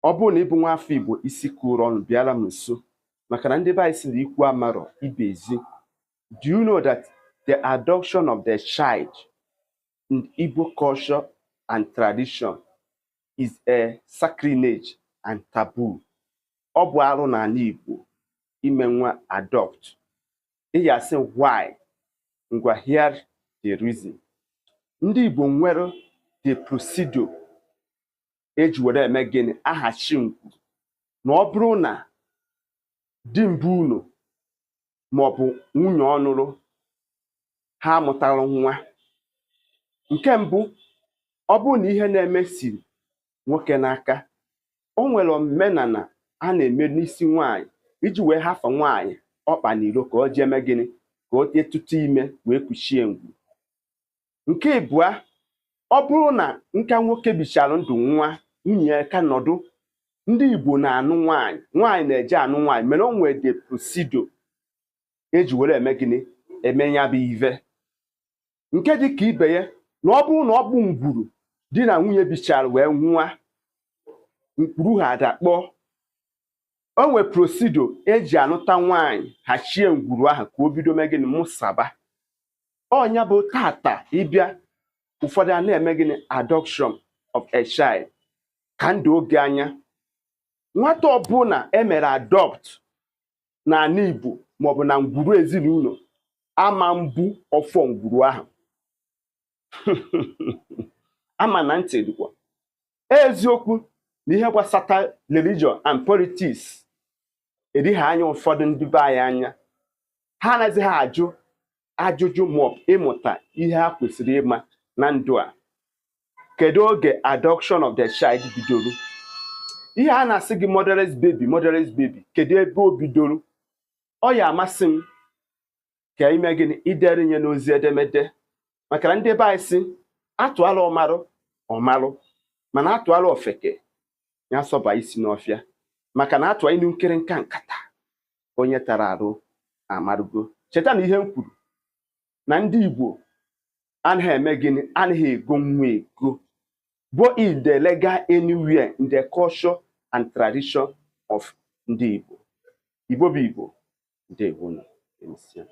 Ọ bụrụ na ị bụ nwa afọ Igbo, isi kụrụ ọnụ, bịara m nso, maka na ndị be anyị sị na ikwu amarọ ibe ezi. Do you know that the adoption of the child in Igbo culture and tradition is a sacrilege and taboo? Ọ bụ arụ n'ala Igbo ime nwa adopt. Ị ga-asị, "Why?" Ngwa, here the reason. Ndị Igbo nwere the procedure eji were eme gịnị? Ahachi ngwu. Na ọ bụrụ na di mbụ unu maọbụ nwunye ọnụrụ ha amụtara nwa, nke mbụ, ọ bụrụ na ihe na-eme siri nwoke n'aka, o nwere omenala a na-eme n'isi nwaanyị iji wee hafa nwaanyị ọkpa n'iro ka o jee mee gịnị? Ka o jee tụtụ ime wee kuchie ngwu. Nke ịbụa, ọ bụrụ na nka nwoke bichara ndụ nwa nwunye ya ka nọdụ, ndị Igbo na-anụ nwaanyị, nwaanyị na-eje anụ nwaanyị, mere o nwere the procedure eji were eme gịnị? Eme ya bụ ive. Nke dị ka ibe ya, na ọ bụrụ na ọ bụ ngwuru di na nwunye bichara wee nwa mkpuru ha adakpọ, o nwere procedure eji anụta nwaanyị, hachie ngwuru ahụ ka o bido mee gịnị? Mụsaba. Ọnya bụ tata ịbịa, ụfọdụ a na-eme gịnị? Adoption of a child. Ka ndụ oge anya, nwata ọbụla emere adopt n'ala Igbo maọbụ na ngwuru ezinụlọ ama mbụ ọfọ ngwuru ahụ ama na ntị dịkwa eziokwu. Na ihe gbasata religion and politics erighị anya ụfọdụ ndị be anyị anya, ha anaghịzị ajụ ajụjụ maọbụ ịmụta ihe ha kwesịrị ịma na ndụ a. Kedu oge adoption of the child bidoro? Ihe a na-asị gị, motherless baby, motherless baby, kedu ebe o bidoro? Ọ ya amasị m ka ime gịnị? Idere nye n'ozi edemede, maka na ndị be anyị sị atụala ọmarụ ọmarụ, mana atụala ofeke ya sọba isi n'ọfịa, maka na atụa inu nkịrịnka nkata onye tara arụ amarụgo. Cheta na ihe m kwuru na ndị Igbo anaghị eme gịnị? Anaghị ego nwa ego. Go in the legal anywhere in the culture and tradition of ndị Igbo. Igbo bụ Igbo. Ndewonu. Emesịa.